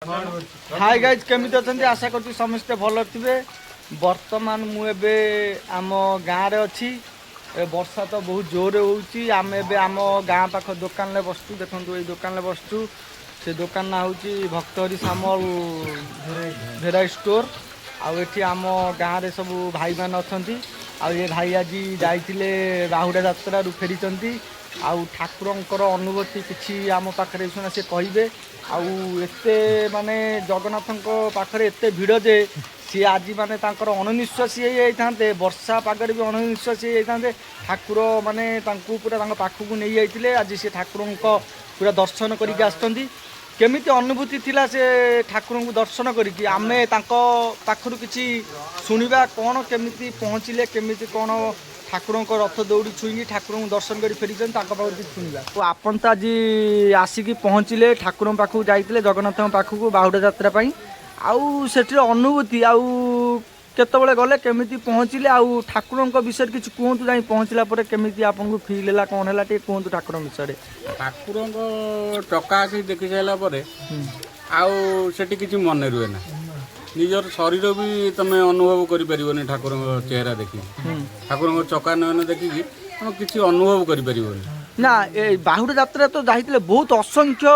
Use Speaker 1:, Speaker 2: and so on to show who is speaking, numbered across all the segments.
Speaker 1: High guys, କେମିତି ଅଛନ୍ତି? ଆଶା କରୁଛି ସମସ୍ତେ ଭଲ ଥିବେ। ବର୍ତ୍ତମାନ ମୁଁ ଏବେ ଆମ ଗାଁରେ ଅଛି। ଏ ବର୍ଷା ତ ବହୁତ ଜୋରରେ ହେଉଛି। ଆମେ ଏବେ ଆମ ଗାଁ ପାଖ ଦୋକାନରେ ବସିଛୁ। ଦେଖନ୍ତୁ, ଏଇ ଦୋକାନରେ ବସିଛୁ। ସେ ଦୋକାନ ନାଁ ହେଉଛି ଭକ୍ତହରି ସାମଲ ଭେରାଇଟି ଷ୍ଟୋର୍। ଆଉ ଏଠି ଆମ ଗାଁରେ ସବୁ ଭାଇମାନେ ଅଛନ୍ତି। ଆଉ ଏ ଭାଇ ଆଜି ଯାଇଥିଲେ, ବାହୁଡ଼ା ଯାତ୍ରାରୁ ଫେରିଛନ୍ତି। ଆଉ ଠାକୁରଙ୍କର ଅନୁଭୂତି କିଛି ଆମ ପାଖରେ ଶୁଣା ସେ କହିବେ। ଆଉ ଏତେ ମାନେ ଜଗନ୍ନାଥଙ୍କ ପାଖରେ ଏତେ ଭିଡ଼ ଯେ ସିଏ ଆଜି ମାନେ ତାଙ୍କର ଅଣନିଶ୍ୱାସୀ ହେଇଯାଇଥାନ୍ତେ। ବର୍ଷା ପାଗରେ ବି ଅଣନିଶ୍ୱାସୀ ହେଇଯାଇଥାନ୍ତେ। ଠାକୁର ମାନେ ତାଙ୍କୁ ପୁରା ତାଙ୍କ ପାଖକୁ ନେଇଯାଇଥିଲେ। ଆଜି ସେ ଠାକୁରଙ୍କ ପୁରା ଦର୍ଶନ କରିକି ଆସିଛନ୍ତି। କେମିତି ଅନୁଭୂତି ଥିଲା ସେ ଠାକୁରଙ୍କୁ ଦର୍ଶନ କରିକି, ଆମେ ତାଙ୍କ ପାଖରୁ କିଛି ଶୁଣିବା। କ'ଣ କେମିତି ପହଞ୍ଚିଲେ, କେମିତି କ'ଣ ଠାକୁରଙ୍କ ରଥ ଦଉଡ଼ି ଛୁଇଁକି ଠାକୁରଙ୍କୁ ଦର୍ଶନ କରି ଫେରିଛନ୍ତି, ତାଙ୍କ ପାଖରୁ କିଛି ଶୁଣିବା। ତ ଆପଣ ତ ଆଜି ଆସିକି ପହଞ୍ଚିଲେ, ଠାକୁରଙ୍କ ପାଖକୁ ଯାଇଥିଲେ, ଜଗନ୍ନାଥଙ୍କ ପାଖକୁ ବାହୁଡ଼ା ଯାତ୍ରା ପାଇଁ। ଆଉ ସେଠିର ଅନୁଭୂତି, ଆଉ କେତେବେଳେ ଗଲେ, କେମିତି ପହଞ୍ଚିଲେ, ଆଉ ଠାକୁରଙ୍କ ବିଷୟରେ କିଛି କୁହନ୍ତୁ। ଯାଇ ପହଞ୍ଚିଲା ପରେ କେମିତି ଆପଣଙ୍କୁ ଫିଲ୍ ହେଲା, କ'ଣ ହେଲା, ଟିକେ କୁହନ୍ତୁ ଠାକୁରଙ୍କ ବିଷୟରେ।
Speaker 2: ଠାକୁରଙ୍କ ଚକା ଆଖି ଦେଖି ସାରିଲା ପରେ ଆଉ ସେଠି କିଛି ମନେ ରୁହେ ନା। ନିଜର ଶରୀର ବି ତମେ ଅନୁଭବ କରିପାରିବନି। ଠାକୁରଙ୍କ ଚେହେରା ଦେଖିକି, ଠାକୁରଙ୍କ ଚକା ନୟନ ଦେଖିକି ତମେ କିଛି ଅନୁଭବ କରିପାରିବନି।
Speaker 1: ନା, ଏ ବାହୁଡ଼ା ଯାତ୍ରା ତ ଯାଇଥିଲେ, ବହୁତ ଅସଂଖ୍ୟ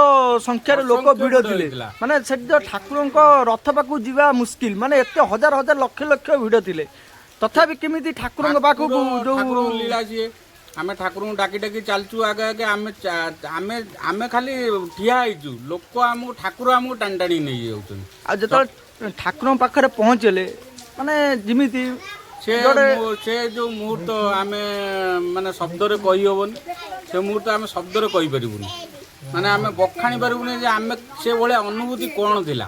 Speaker 1: ସଂଖ୍ୟାରେ ଲୋକ
Speaker 2: ଅସଂଖ୍ୟ
Speaker 1: ଭିଡ଼
Speaker 2: ଭିଡ଼
Speaker 1: ଥିଲେ।
Speaker 2: ହେଇଥିଲା।
Speaker 1: ମାନେ ସେଠି ତ ଠାକୁରଙ୍କ ରଥ ପାଖକୁ ଯିବା ମୁସ୍କିଲ। ମାନେ ଏତେ ହଜାର ହଜାର, ଲକ୍ଷ ଲକ୍ଷ ଭିଡ଼ ଥିଲେ। ତଥାପି କେମିତି ଠାକୁରଙ୍କ ପାଖକୁ ଯୋଉ
Speaker 2: ଠାକୁରଙ୍କ ଲୀଳା ସିଏ। ଆମେ ଠାକୁରଙ୍କୁ ଡାକି ଡାକି ଚାଲିଛୁ ଆଗେ ଆଗେ। ଆମେ ଖାଲି ଠିଆ ହେଇଛୁ, ଲୋକ ଆମକୁ, ଠାକୁର ଆମକୁ ଟାଣି ଟାଣି ନେଇଯାଉଛନ୍ତି।
Speaker 1: ଆଉ ଯେତେବେଳେ ଠାକୁରଙ୍କ ପାଖରେ ପହଞ୍ଚିଲେ, ମାନେ ଯେମିତି
Speaker 2: ସେ ସେ ଯୋଉ ମୁହୂର୍ତ୍ତ ଆମେ ମାନେ ଶବ୍ଦରେ କହିହେବନି। ସେ ମୁହୂର୍ତ୍ତ ଆମେ ଶବ୍ଦରେ କହିପାରିବୁନି, ମାନେ ଆମେ ବଖାଣି ପାରିବୁନି ଯେ ଆମେ ସେ ଭଳିଆ ଅନୁଭୂତି କ'ଣ ଥିଲା।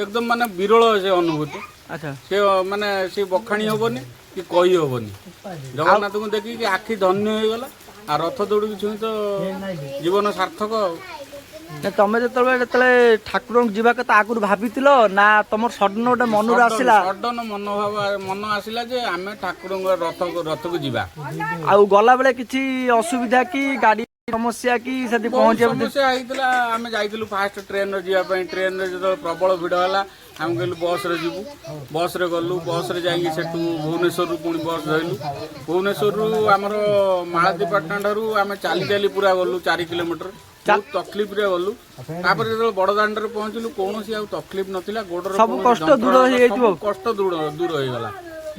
Speaker 2: ଏକଦମ ମାନେ ବିରଳ ସେ ଅନୁଭୂତି। ସେ ମାନେ ସେ ବଖାଣି ହବନି କି କହି ହବନି। ଜଗନ୍ନାଥଙ୍କୁ ଦେଖିକି ଆଖି ଧନ୍ୟ ହେଇଗଲା। ଆଉ ରଥ ଦୌଡ଼ିକି ଛୁଇଁ ତ ଜୀବନ ସାର୍ଥକ ଆଉ।
Speaker 1: ନା, ତମେ ଯେତେବେଳେ ଠାକୁରଙ୍କୁ ଯିବା କଥା ଆଗରୁ ଭାବିଥିଲ ନା ତମର ସଡନ ଗୋଟେ ମନରୁ ଆସିଲା?
Speaker 2: ସଡନ ମନୋଭାବ, ମନ ଆସିଲା ଯେ ଆମେ ଠାକୁରଙ୍କ ରଥକୁ ଯିବା।
Speaker 1: ଆଉ ଗଲାବେଳେ କିଛି ଅସୁବିଧା କି ଗାଡି ସମସ୍ୟା କି ସେଠି
Speaker 2: ବହୁତ
Speaker 1: ପହଞ୍ଚିବା?
Speaker 2: ସମସ୍ୟା ହେଇଥିଲା। ଆମେ ଯାଇଥିଲୁ ଫାଷ୍ଟ ଟ୍ରେନରେ ଯିବା ପାଇଁ। ଟ୍ରେନରେ ଯେତେବେଳେ ପ୍ରବଳ ଭିଡ଼ ହେଲା, ଆମେ କହିଲୁ ବସରେ ଯିବୁ। ବସରେ ଗଲୁ। ବସରେ ଯାଇକି ସେଠୁ ଭୁବନେଶ୍ୱରରୁ ପୁଣି ବସ୍ ଧଇଲୁ। ଭୁବନେଶ୍ୱରରୁ ଆମର ମାଳତୀପାଟଣା ଠାରୁ ଆମେ ଚାଲି ଚାଲି ପୁରା ଗଲୁ 4 କିଲୋମିଟର। ବହୁତ ତକଲିଫରେ ଗଲୁ। ତାପରେ ଯେତେବେଳେ ବଡ଼ ଦାଣ୍ଡରେ ପହଞ୍ଚିଲୁ, କୌଣସି ଆଉ ତକଲିଫ ନଥିଲା ଗୋଡର।
Speaker 1: ସବୁ
Speaker 2: କୌଣସି
Speaker 1: କଷ୍ଟ ଦୂର
Speaker 2: ଯନ୍ତ୍ରଣା,
Speaker 1: ହେଇଯାଇଥିବ।
Speaker 2: ସବୁ କଷ୍ଟ ଦୂର ହେଇଗଲା।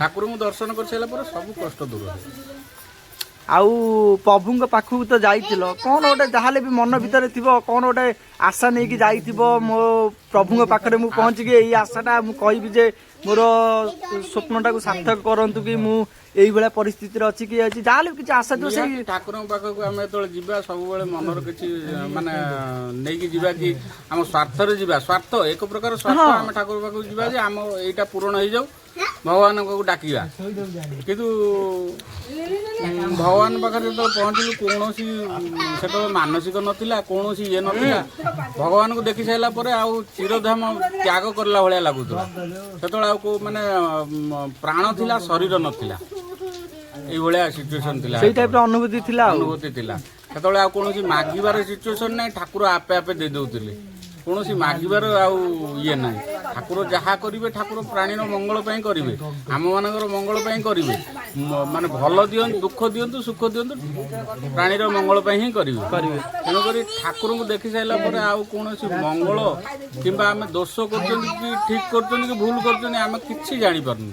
Speaker 2: ଠାକୁରଙ୍କୁ ଦର୍ଶନ କରିସାରିଲା ପରେ ସବୁ କଷ୍ଟ ଦୂର ହେଇଗଲା।
Speaker 1: ଆଉ ପ୍ରଭୁଙ୍କ ପାଖକୁ ତ ଯାଇଥିଲ, କ'ଣ ଗୋଟେ ଯାହାହେଲେ ବି ମନ ଭିତରେ ଥିବ, କ'ଣ ଗୋଟେ ଆଶା ନେଇକି ଯାଇଥିବ। ମୋ ପ୍ରଭୁଙ୍କ ପାଖରେ ମୁଁ ପହଞ୍ଚିକି ଏଇ ଆଶାଟା ମୁଁ କହିବି ଯେ ମୋର ସ୍ୱପ୍ନଟାକୁ ସାର୍ଥକ କରନ୍ତୁ, କି ମୁଁ ଏଇଭଳିଆ ପରିସ୍ଥିତିରେ ଅଛି କି ଅଛି, ଯାହାହେଲେ ବି କିଛି ଆଶା ଥିବ ସେଇ।
Speaker 2: ନିହାତି, ଠାକୁରଙ୍କ ପାଖକୁ ଆମେ ଯେତେବେଳେ ଯିବା, ସବୁବେଳେ ମନର କିଛି ମାନେ ନେଇକି ଯିବା କି ଆମ ସ୍ୱାର୍ଥରେ ଯିବା? ସ୍ୱାର୍ଥ, ଏକ ପ୍ରକାର ସ୍ୱାର୍ଥ। ଆମେ ଠାକୁର ପାଖକୁ ଯିବା ଯେ ଆମ ଏଇଟା ପୂରଣ ହେଇଯାଉ, ଭଗବାନଙ୍କ ପାଖକୁ ଡାକିବା। କିନ୍ତୁ ଭଗବାନ ପାଖରେ ଯେତେବେଳେ ପହଞ୍ଚିଲୁ, କୌଣସି ସେତେବେଳେ ମାନସିକ ନଥିଲା, କୌଣସି ଇଏ ନଥିଲା। ଭଗବାନଙ୍କୁ ଦେଖି ସାରିଲା ପରେ ଆଉ ଚିରଧାମ ତ୍ୟାଗ କରିଲା ଭଳିଆ ଲାଗୁଥିଲା। ସେତେବେଳେ ଆଉ କୋଉ ମାନେ ପ୍ରାଣ ଥିଲା, ଶରୀର ନଥିଲା, ଏଇଭଳିଆ ସିଚୁଏସନ ଥିଲା।
Speaker 1: ସେଇ ଟାଇପର ଅନୁଭୂତି ଥିଲା ଆଉ।
Speaker 2: ଅନୁଭୂତି ଥିଲା। ସେତେବେଳେ ଆଉ କୌଣସି ମାଗିବାର ସିଚୁଏସନ ନାହିଁ। ଠାକୁର ଆପେ ଆପେ ଦେଇ ଦଉଥିଲେ। କୌଣସି ମାଗିବାର ଆଉ ଇଏ ନାହିଁ। ଠାକୁର ଯାହା କରିବେ, ଠାକୁର ପ୍ରାଣୀର ମଙ୍ଗଳ ପାଇଁ କରିବେ, ଆମମାନଙ୍କର ମଙ୍ଗଳ ପାଇଁ କରିବେ। ମାନେ ଭଲ ଦିଅନ୍ତୁ, ଦୁଃଖ ଦିଅନ୍ତୁ, ସୁଖ ଦିଅନ୍ତୁ, ପ୍ରାଣୀର ମଙ୍ଗଳ ପାଇଁ ହିଁ କରିବେ।
Speaker 1: କରିବେ।
Speaker 2: ତେଣୁକରି ଠାକୁରଙ୍କୁ ଦେଖି ସାରିଲା ପରେ ଆଉ କୌଣସି ମଙ୍ଗଳ କିମ୍ବା ଆମେ ଦୋଷ କରୁଛନ୍ତି କି ଠିକ କରୁଛନ୍ତି କି ଭୁଲ କରୁଛନ୍ତି, ଆମେ କିଛି ଜାଣିପାରୁନୁ।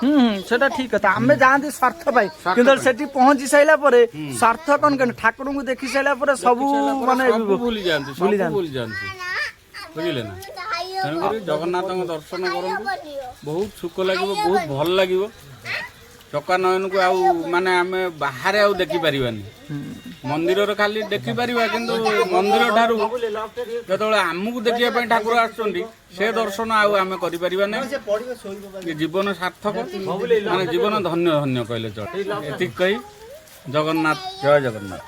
Speaker 1: ହୁଁ ହୁଁ ସେଟା ଠିକ କଥା। ଆମେ ଯାଆନ୍ତି ସ୍ୱାର୍ଥ ପାଇଁ,
Speaker 2: ସ୍ୱାର୍ଥ
Speaker 1: କିନ୍ତୁ
Speaker 2: ପାଇଁ।
Speaker 1: ସେଠି ପହଞ୍ଚି ସାରିଲା ପରେ ସ୍ୱାର୍ଥ କଣ କଣ, ଠାକୁରଙ୍କୁ ଦେଖି ସାରିଲା ପରେ ସବୁ
Speaker 2: ସାରିଲା ପରେ
Speaker 1: ମାନେ
Speaker 2: ସବୁ ଭୁଲି ଯାଆନ୍ତି।
Speaker 1: ଭୁଲି
Speaker 2: ସବୁ
Speaker 1: ଯାଆନ୍ତି।
Speaker 2: ଭୁଲି ଯାଆନ୍ତି, ବୁଝିଲେ ନା? ତେଣୁକରି ଜଗନ୍ନାଥଙ୍କ ଦର୍ଶନ କରନ୍ତୁ, ବହୁତ ସୁଖ ଲାଗିବ, ବହୁତ ଭଲ ଲାଗିବ। ଚକା ନୟନକୁ ଆଉ ମାନେ ଆମେ ବାହାରେ ଆଉ ଦେଖିପାରିବାନି। ମନ୍ଦିରରେ ଖାଲି ଦେଖିପାରିବା, କିନ୍ତୁ ମନ୍ଦିର ଠାରୁ ଯେତେବେଳେ ଆମକୁ ଦେଖିବା ପାଇଁ ଠାକୁର ଆସୁଛନ୍ତି, ସେ ଦର୍ଶନ ଆଉ ଆମେ କରିପାରିବା ନାହିଁ। ଏ ଜୀବନ ସାର୍ଥକ, ମାନେ ଜୀବନ ଧନ୍ୟ ଧନ୍ୟ କହିଲେ ଚଳେ। ଏତିକି କହି ଜଗନ୍ନାଥ, ଜୟ ଜଗନ୍ନାଥ।